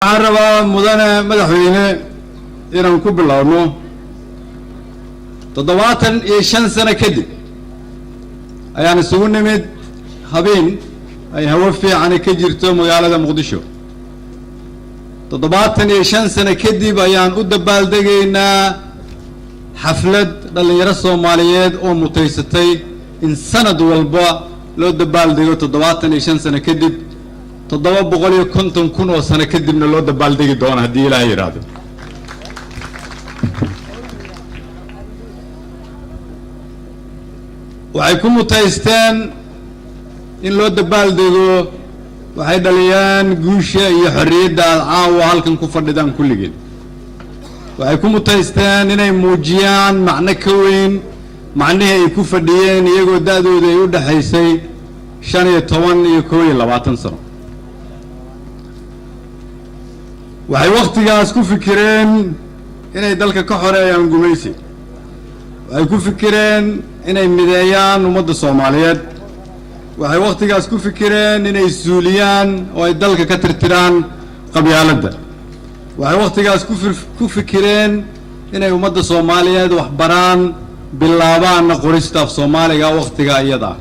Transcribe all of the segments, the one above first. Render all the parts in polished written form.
Waxaan rabaa, mudane madaxweyne, inaan ku bilowno 75 sano kadib ayaan isugu nimid habeen ay hawo fiicani ka jirto magaalada Muqdisho. 75 sano kadib ayaan u dabaaldegaynaa xaflad dhallinyaro Soomaaliyeed oo mutaysatay in sanad walba loo dabaaldego 75 sano kadib, 750,000 oo sano kadibna loo dabaaldegi doono haddii Ilaahay yidhaahdo. Waxay ku mutaysteen in loo dabaaldego, waxay dhaliyaan guusha iyo xorriyadda aad caawa halkan ku fadhidaan kulligeed. Waxay ku mutaysteen inay muujiyaan macno ka weyn macnihii ay ku fadhiyeen iyagoo da'dooda ay u dhexaysay 15 iyo 21 sano. Waxay wakhtigaas ku fikireen inay dalka ka xoreeyaan gumaysi. Waxay ku fikireen inay mideeyaan ummadda Soomaaliyeed. Waxay wakhtigaas ku fikireen inay suuliyaan oo ay dalka ka tirtiraan qabyaaladda. Waxay wakhtigaas ku fikireen inay ummadda Soomaaliyeed wax baraan, bilaabaanna qorista af Soomaaliga wakhtigaa iyada ah.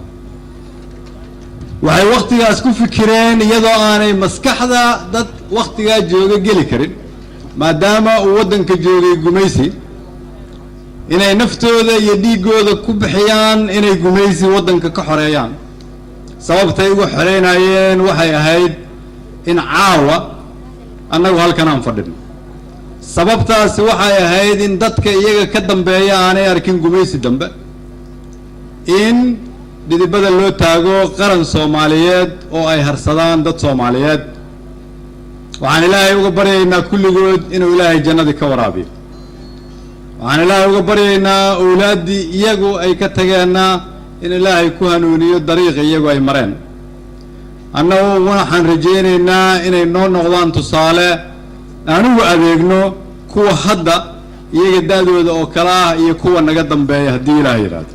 Waxay wakhtigaas ku fikireen iyadoo aanay maskaxda dad wakhtigaa jooga geli karin, maadaama uu waddanka joogay gumaysi, inay naftooda iyo dhiiggooda ku bixiyaan inay gumaysi waddanka ka xoreeyaan. Sababtay uga xoreynayeen waxay ahayd in caawa annagu halkan aan fadhino. Sababtaasi waxay ahayd in dadka iyaga ka dambeeya aanay arkin gumaysi dambe, in dhidibada loo taago qaran Soomaaliyeed oo ay harsadaan dad Soomaaliyeed. Waxaan Ilaahay uga baryaynaa kulligood inuu Ilaahay jannadii ka waraabiyo. Waxaan Ilaahay uga baryaynaa owlaaddii iyagu ay ka tageenna in Ilaahay ku hanuuniyo dariiqa iyagu ay mareen. Annagu waxaan rajaynaynaa inay noo noqdaan tusaale anugu adeegno kuwa hadda iyaga da'dooda oo kale ah iyo kuwa naga dambeeya haddii Ilaahay yidhaahdo.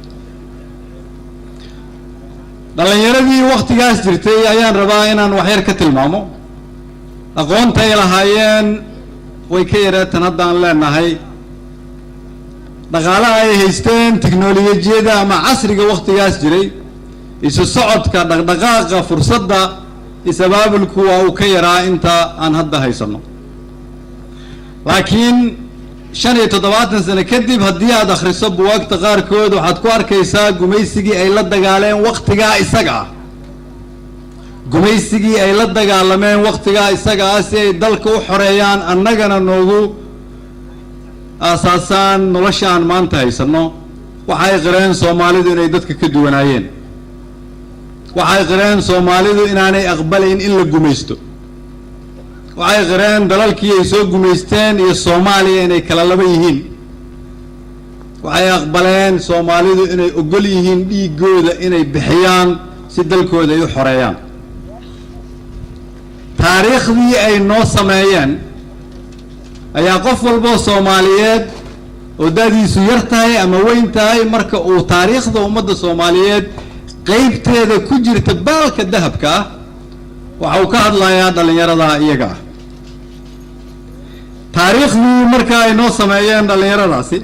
Dhallinyaradii wakhtigaas jirtay ayaan rabaa inaan waxyar ka tilmaamo. Aqoontay lahaayeen way ka yareetan hadda aan leenahay. Dhaqaalaha ay haysteen, tiknolojiyada ama casriga wakhtigaas jiray, isu socodka, dhaqdhaqaaqa, fursadda is-abaabulku waa uu ka yaraa inta aan hadda haysanno. Laakiin 75 sano kadib haddii aad akhriso buwaagta qaarkood, waxaad ku arkaysaa gumaysigii ay la dagaaleen wakhtigaa isaga ah, gumaysigii ay la dagaalameen wakhtigaa isaga ah si ay dalka u xoreeyaan, annagana noogu aasaasaan nolosha aan maanta haysanno. Waxay qireen Soomaalidu inay dadka ka duwanaayeen. Waxay qireen Soomaalidu inaanay aqbalayn in la gumaysto. Waxay qireen dalalkii ay soo gumaysteen iyo Soomaaliya inay kala laba yihiin. Waxay aqbaleen Soomaalidu inay ogol yihiin dhiiggooda inay bixiyaan si dalkooda ay u xoreeyaan. Taariikhdii ay noo sameeyeen ayaa qof walboo Soomaaliyeed oo da'diisu yar tahay ama weyn tahay, marka uu taariikhda ummadda Soomaaliyeed qeybteeda ku jirta baalka dahabka ah, waxa uu ka hadlayaa dhallinyarada iyaga ah. Taariikhdii marka ay noo sameeyeen dhallinyaradaasi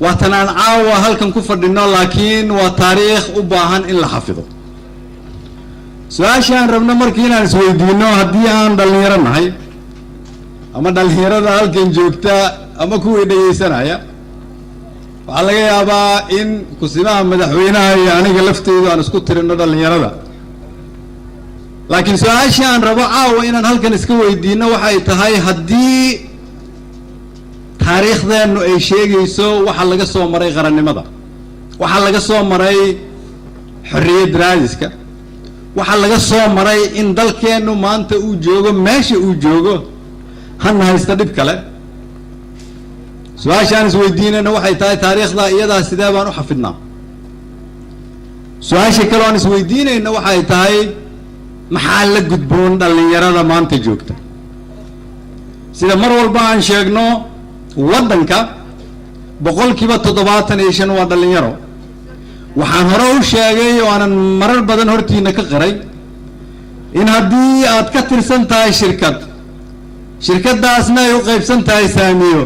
waa tan aan caawa halkan ku fadhino, laakiin waa taariikh u baahan in la xafido. Su'aasha aan rabno markii inaan isweydiino, haddii aan dhallinyaro nahay ama dhallinyarada halkan joogta ama kuwii dhegaysanaya, waxaa laga yaabaa in kusimaha madaxweynaha iyo aniga lafteydu aan isku tirino dhallinyarada. Laakiin su'aasha aan rabo caawa inaan halkan iska weydiino waxay tahay, haddii taariikhdeennu ay sheegayso waxa laga soo maray qarannimada, waxa laga soo maray xorriyad raadiska, waxa laga soo maray in dalkeennu maanta uu joogo meesha uu joogo, hana haysta dhib kale, su'aasha aan isweydiinayna waxay tahay, taariikhda iyadaa sidee baan u xafidnaa? Su'aasha kale aan isweydiinayna waxay tahay, maxaa la gudboon dhallinyarada maanta joogta? Sida mar walba aan sheegno, waddanka 75% waa dhallinyaro. Waxaan hore u sheegay oo aanan marar badan hortiina ka qiray. In haddii aad ka tirsan tahay shirkad, shirkaddaasna ay u qaybsan tahay saamiyo,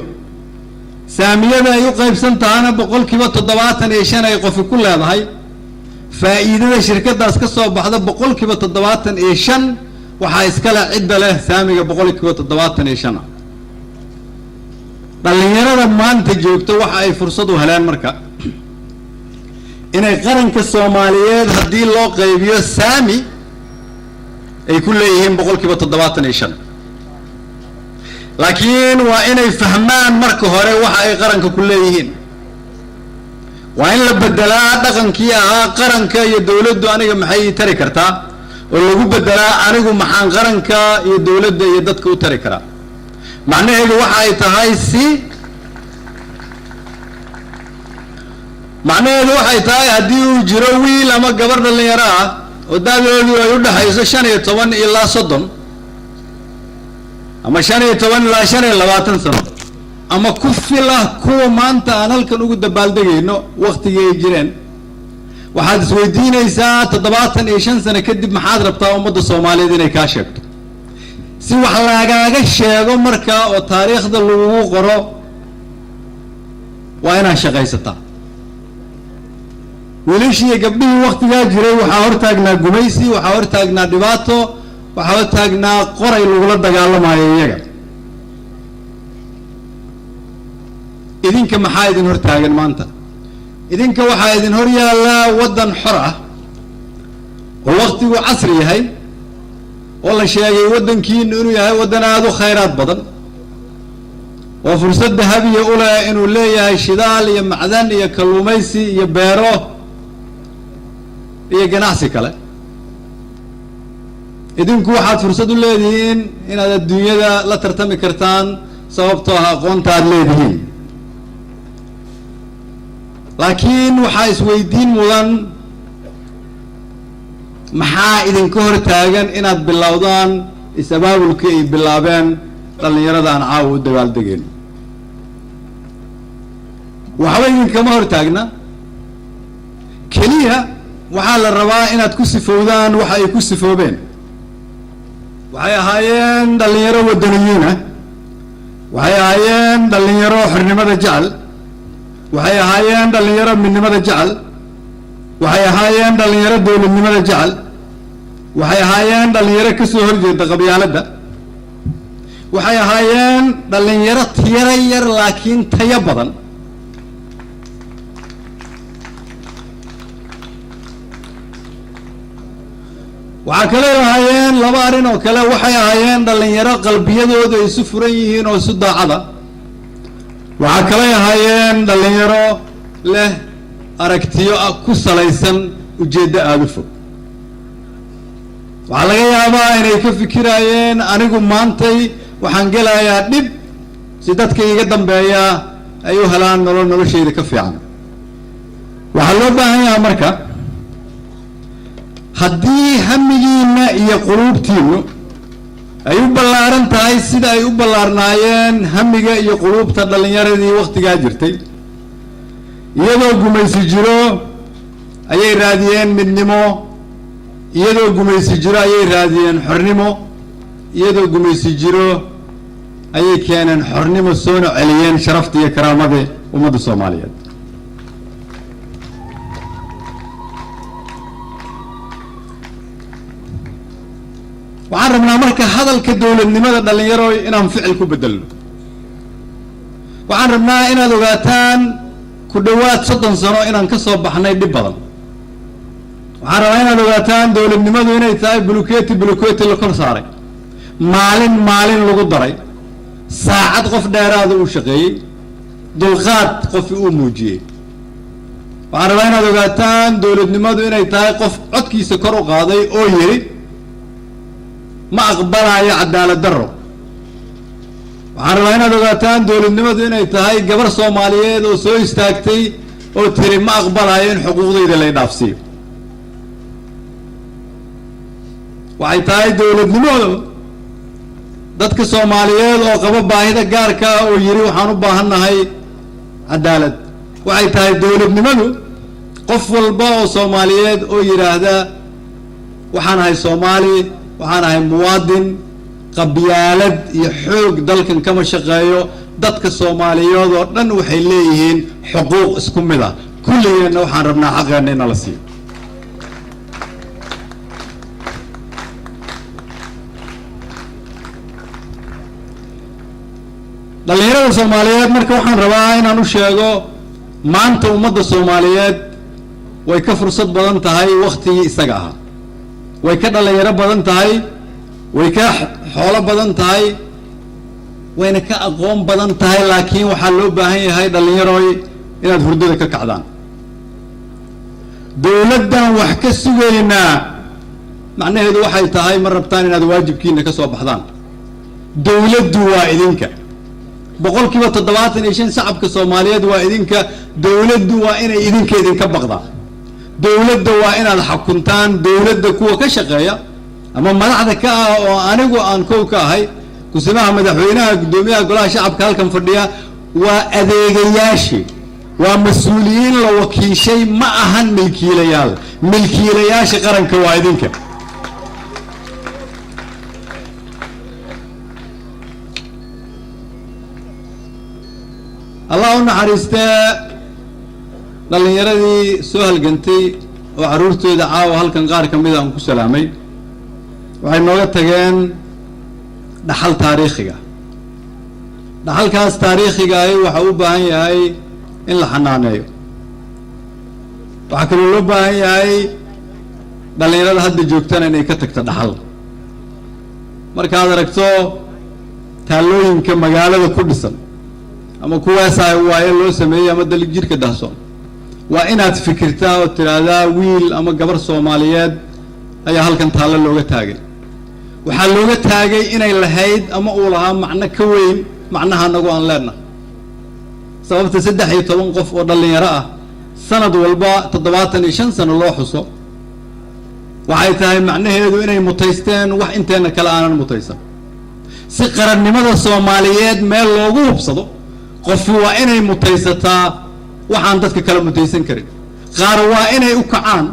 saamiyada ay u qaybsan tahana 75% ay qofi ku leedahay, faa'iidada shirkaddaas ka soo baxda 75% waxaa iskale cidda leh saamiga 75% ah. Dhallinyarada maanta joogto waxa ay fursad u heleen marka inay qaranka Soomaaliyeed, haddii loo qaybiyo saami, ay ku leeyihiin 75%. Laakiin waa inay fahmaan marka hore waxa ay qaranka ku leeyihiin. Waa in la bedelaa dhaqankii ahaa "qaranka iyo dowladdu aniga maxay ii tari kartaa?" oo lagu bedelaa "anigu maxaan qaranka iyo dowladda iyo dadka u tari karaa?" Macnaheedu waxa ay tahay si macnaheedu waxay tahay, haddii uu jiro wiil ama gabar dhallinyaro ah oo da'doodu ay u dhexayso 15 ilaa 30 ama 15 ilaa 25 sano, ama ku fila kuwa maanta aan halkan ugu dabaaldegayno waktigii ay jireen, waxaad isweydiinaysaa, 75 sano kadib maxaad rabtaa ummadda Soomaaliyeed inay kaa sheegto? Si wax lagaaga sheego markaa oo taariikhda lagugu qoro, waa inaad shaqaysataa. Wiilashii iyo gabdhihii waktigaa jiray waxaa hortaagnaa gumaysi, waxaa hortaagnaa dhibaato, waxaa hortaagnaa qoray lagula dagaalamayo iyaga. Idinka maxaa idin hortaagan maanta? Idinka waxaa idin hor yaallaa waddan xor ah oo waktigu casri yahay, oo la sheegay waddankiinu inuu yahay waddan aada u khayraad badan, oo fursad dahabiya u leh inuu leeyahay shidaal iyo macdan iyo kalluumaysi iyo beero iyo ganacsi kale. Idinku waxaad fursad u leedihiin inaad adduunyada la tartami kartaan, sababtoo ah aqoonta aad leedihiin. Laakiin waxaa isweydiin mudan, maxaa idinka hor taagan inaad bilowdaan is-abaabulkii ay bilaabeen dhallinyarada aan caawa u dabaaldegeen? Waxba idinkama hor taagna. Keliya waxaa la rabaa inaad ku sifowdaan waxa ay ku sifoobeen. Waxay ahaayeen dhallinyaro waddaniyiin ah, waxay ahaayeen dhallinyaro xornimada jecel, waxay ahaayeen dhallinyaro midnimada jecel, waxay ahaayeen dhallinyaro dowladnimada jecel, waxay ahaayeen dhallinyaro kasoo horjeeda qabyaaladda, waxay ahaayeen dhallinyaro tiyaro yar laakiin tayo badan. Waxaa kaloo ahaayeen laba arrin oo kale. Waxay ahaayeen dhallinyaro qalbiyadoodu ay isu furan yihiin oo isu daacada. Waxaa kalay ahaayeen dhallinyaro leh aragtiyo ku salaysan ujeeddo aada u fog. Waxaa laga yaabaa inay ka fikiraayeen, "Anigu maantay waxaan gelayaa dhib si dadka iiga dambeeya ay u helaan nolol noloshayda ka fiican." Waxaa loo baahan yahaa marka, haddii hamigiina iyo quluubtiinu ay u ballaaran tahay sida ay u ballaarnaayeen hamiga iyo quluubta dhallinyaradii waktigaa jirtay, iyadoo gumaysi jiro ayay raadiyeen midnimo, iyadoo gumaysi jiro ayay raadiyeen xornimo, iyadoo gumaysi jiro ayay keeneen xornimo, soona celiyeen sharafta iyo karaamadii ummadda Soomaaliyeed. Waxaan rabnaa marka hadalka dowladnimada, dhalinyaro, inaan ficil ku bedelno. Waxaan rabnaa inaad ogaataan ku dhowaad 30 sano inaan ka soo baxnay dhib badan. Waxaan rabaa inaad ogaataan dowladnimadu inay tahay buluketi buluketi la kor saaray, maalin maalin lagu daray, saacad qof dheeraada uu shaqeeyey, dulqaad qofi uu muujiyey. Waxaan rabaa inaad ogaataan dowladnimadu inay tahay qof codkiisa kor u qaaday oo yiri, "Ma aqbalayo cadaalad darro." Waxaan rabaa inaad ogaataan dowladnimadu inay tahay gabar Soomaaliyeed oo soo istaagtay oo tiri, "Ma aqbalayo in xuquuqdayda lay dhaafsiiyo." Waxay tahay dowladnimadu dadka Soomaaliyeed oo qaba baahida gaarka ah oo yiri, "Waxaan u baahannahay cadaalad." Waxay tahay dowladnimadu qof walba oo Soomaaliyeed oo yidhaahda, "Waxaan ahay Soomaali." Waxaan ahay muwaadin. Qabyaalad iyo xoog dalkan kama shaqeeyo. Dadka Soomaaliyeed oo dhan waxay leeyihiin xuquuq isku mid ah. Kulligeenna waxaan rabnaa xaqeenna in nala siiyo. Dhallinyarada Soomaaliyeed marka waxaan rabaa inaan u sheego, maanta ummadda Soomaaliyeed way ka fursad badan tahay waktigii isaga ahaa, way ka dhallinyaro badan tahay, way ka xoolo badan tahay, wayna ka aqoon badan tahay. Laakiin waxaa loo baahan yahay, dhallinyarooy, inaad hurdada ka kacdaan. Dowladdan wax ka sugaynaa macnaheedu waxay tahay ma rabtaan inaad waajibkiina ka soo baxdaan. Dowladdu waa idinka. 75% shacabka Soomaaliyeed waa idinka. Dowladdu waa inay idinka idinka baqdaa. Dowladda waa inaad xakuntaan. Dowladda kuwa ka shaqeeya ama madaxda ka ah, oo anigu aan kow ka ahay, kusimaha madaxweynaha, guddoomiyaha golaha shacabka halkan fadhiya, waa adeegayaashii, waa mas-uuliyiin la wakiishay, ma ahan milkiilayaal. Milkiilayaasha qaranka waa idinka. Allah u naxariistee dhallinyaradii soo halgantay oo carruurtooda caawa halkan qaar ka mida aan ku salaamay, waxay nooga tageen dhaxal taariikhiga. Dhaxalkaas taariikhiga ahi waxa u baahan yahay in la xanaaneeyo. Waxaa kaloo loo baahan yahay dhallinyarada hadda joogtana inay ka tagto dhaxal. Markaad aragto taallooyinka magaalada ku dhisan ama kuwaasaa waaye loo sameeyey ama dalig jirka dahsoon, waa inaad fikirtaa oo tidhaahdaa wiil ama gabar Soomaaliyeed ayaa halkan taallo looga taagay. Waxaa looga taagay inay lahayd ama uu lahaa macno ka weyn macnaha anagu aan leenahay. Sababta 13 qof oo dhallinyaro ah sanad walba 75 sano loo xuso waxay tahay macnaheedu inay mutaysteen wax inteena kale aanan mutaysan. Si qarannimada Soomaaliyeed meel loogu hubsado, qofi waa inay mutaysataa waxaan dadka kale mutaysan karin. Qaar waa inay u kacaan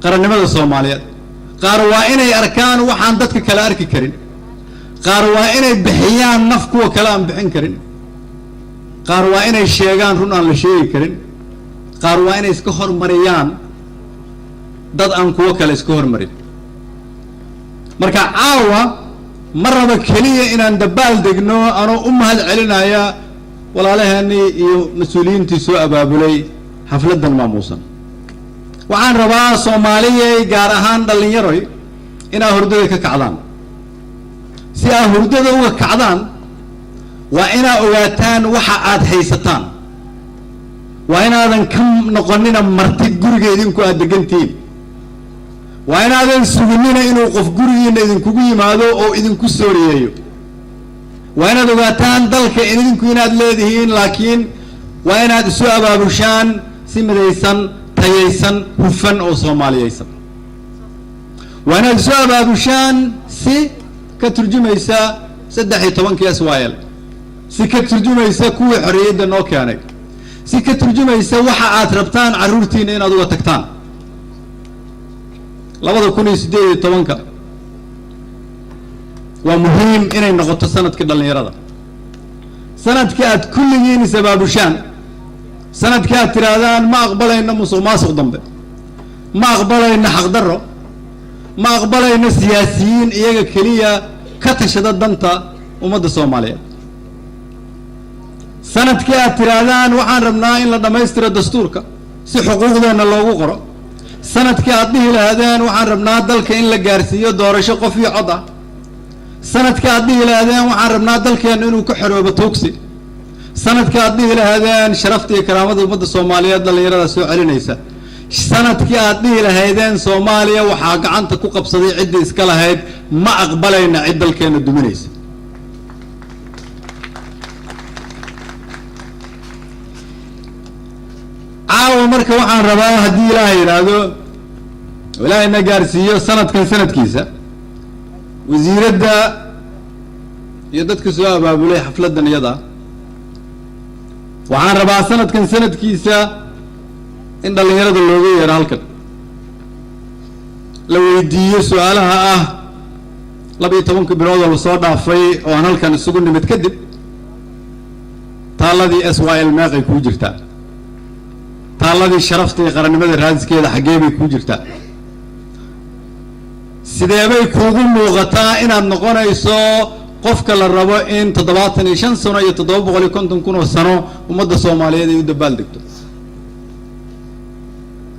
qarannimada Soomaaliyeed, qaar waa inay arkaan waxaan dadka kale arki karin, qaar waa inay bixiyaan naf kuwa kale aan bixin karin, qaar waa inay sheegaan run aan la sheegi karin, qaar waa inay iska hormariyaan dad aan kuwo kale iska hormarin. Marka caawa ma raba keliya inaan dabaal degno anoo u mahad celinaya walaalaheenii iyo mas-uuliyiintii soo abaabulay xafladdan maamuusan. Waxaan rabaa Soomaaliyay, gaar ahaan dhallinyaroy, inaad hurdada ka kacdaan. Si aad hurdada uga kacdaan, waa inaad ogaataan waxa aad haysataan. Waa inaadan ka noqonina marti guriga idinku aad degantihiin. Waa inaadan suginina inuu qof gurigiina idinkugu yimaado oo idinku sooriyeeyo. Waa inaad ogaataan dalka idinku inaad leedihiin, laakiin waa inaad isu abaabushaan si midaysan, tayaysan, hufan oo soomaaliyaysan. Waa inaad isu abaabushaan si ka turjumaysa 13-kii SYL, si ka turjumaysa kuwii xorriyadda noo keenay, si ka turjumaysa waxa aad rabtaan carruurtiina inaad uga tagtaan. 2018-ka waa muhiim inay noqoto sanadkii dhallinyarada, sanadkii aad kulligiin is abaabushaan, sanadkii aad tidhaahdaan ma aqbalayno musuq maasuq dambe, ma aqbalayno xaqdarro, ma aqbalayno siyaasiyiin iyaga keliya ka tashada danta ummadda Soomaaliyeed. Sanadkii aad tidhaahdaan waxaan rabnaa in la dhammaystiro dastuurka si xuquuqdeenna loogu qoro. Sanadkii aad dhihi lahaadeen waxaan rabnaa dalka in la gaarsiiyo doorasho qof iyo cod ah. Sanadkii aad dhihi lahaadeen waxaan rabnaa dalkeennu inuu ka xoroobo tuugsi. Sanadkii aad dhihi lahaadeen sharafta iyo karaamada ummadda Soomaaliyeed dhallinyarada soo celinaysa. Sanadkii aad dhihi lahaydeen Soomaaliya waxaa gacanta ku qabsaday ciddii iska lahayd, ma aqbalayna cid dalkeenna duminaysa. Caawa marka waxaan rabaa, haddii Ilaahay yidhaahdo, Ilaahayna gaarsiiyo sanadkan sanadkiisa, wasiiradda iyo dadka soo abaabulay xafladdan iyada, waxaan rabaa sanadkan sanadkiisa in dhallinyarada looga yeero halkan, la weydiiyo su-aalaha ah: 12-kii bilood oo lasoo dhaafay oo aan halkan isugu nimid kadib, taalladii SYL meeqay kuu jirtaa? Taalladii sharafta iyo qarannimada raadiskeeda xaggee bay kuu jirtaa? Sidee bay kuugu muuqataa inaad noqonayso qofka la rabo in 75 sano iyo 750,000 oo sano ummadda Soomaaliyeed ay u dabaal degto?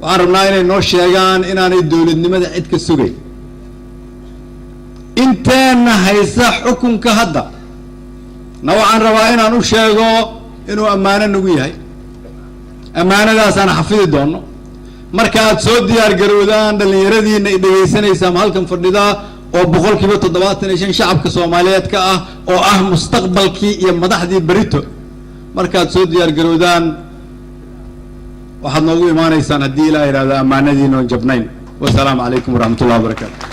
Waxaan rabnaa inay noo sheegaan inaanay dowladnimada cid ka sugayn. Inteenna haysa xukunka hadda na waxaan rabaa inaan u sheego inuu ammaano nagu yahay, ammaanadaasaan xafidi doonno. Marka aad soo diyaar garowdaan, dhallinyaradiina i dhegaysanaysa ama halkan fadhidaa oo 75% shacabka Soomaaliyeed ka ah, oo ah mustaqbalkii iyo madaxdii berito, markaad soo diyaar garowdaan waxaad noogu imaanaysaan, haddii Ilaah yidhahdo, ammaanadiina oon jabnayn. Wasalaamu calaykum waraxmatullahi wabarakaatu.